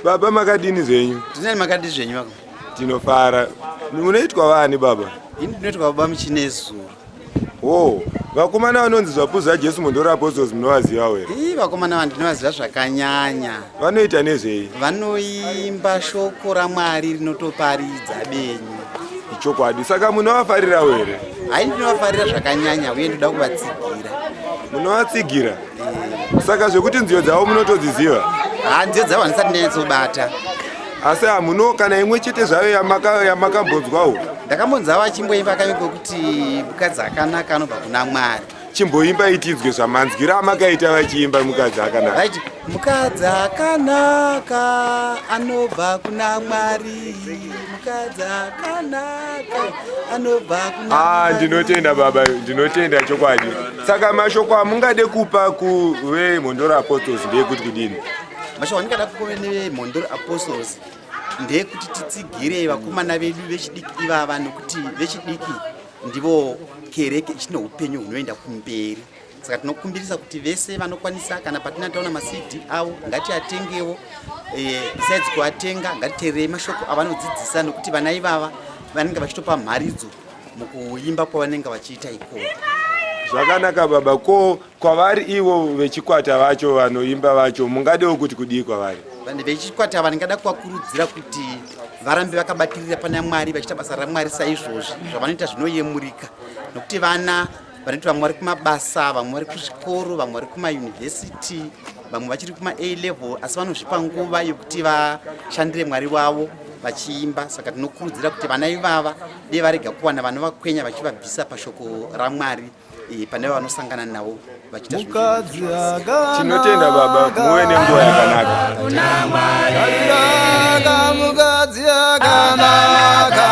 Baba makadini zvenyu? Tinani makadini zvenyu baba? Tinofara. Munoitwa vani baba? Ini ndinoitwa baba Muchinezuro. Oh, vakomana vanonzi Zvapupu zvaJesu Mhondoro Apostles munovazivawo here? Ii vakomana vanhu ndinovaziva zvakanyanya. Vanoita nezvei? Vanoimba shoko raMwari rinotoparidza benyu. Ichokwadi. Saka munovafarirawo here? Hai ndinovafarira zvakanyanya uye ndoda kuvatsigira. Munovatsigira? Eh. Saka zvekuti nziyo dzavo munotodziziva? Ha nziyo dzavo handisati ndanyatsobata. Asi hamuno kana imwe chete zvayo yamakambonzwawo? Ndakambonzwa vachimboimba kamwe kwekuti mukadzi akanaka anobva kuna Mwari. Chimboimba itinzwe zvamanzwiro amakaita vachiimba mukadzi akanaka. Vaiti mukadzi akanaka anobva kuna Mwari. Mukadzi akanaka anobva kuna Ah, ndinotenda baba, ndinotenda chokwadi. Saka mashoko amungade kupa kuveMhondoro Apostles ndeyekuti kudini? Mashoko andingada kupa veMhondoro Apostles ndeyekuti titsigire vakomana vedu vechidiki ivava nokuti vechidiki ndivo kereke ichine upenyu hunoenda kumberi. Saka tinokumbirisa kuti vese vanokwanisa kana patina taona maCD avo ngatiatengewo, besides kuatenga ngatiteererei mashoko avanodzidzisa nokuti vana ivava vanenge vachitopa mharidzo mukuimba kwavanenge vachiita ikoko. Zvakanaka baba, ko kwavari ivo vechikwata vacho vanoimba vacho mungadewo kuti kudii kwavari? Vanhu vechikwata ava ndingada kuvakurudzira kuti varambe vakabatirira pana Mwari vachiita basa raMwari saizvozvi zvavanoita zvinoyemurika nokuti vana vanoti vamwe vari kumabasa, vamwe vari kuzvikoro, vamwe vari kumayunivhesiti, vamwe vachiri kuma A level, asi vanozvipa nguva yokuti vashandire Mwari wavo vachiimba. Saka tinokurudzira kuti vana ivava dei varega kuwana vanovakwenya vachivabvisa pashoko raMwari pane vanosangana navo vachiita zvinhu. Tinotenda baba, muve nenguva yakanaka. Mukadzi akanaka.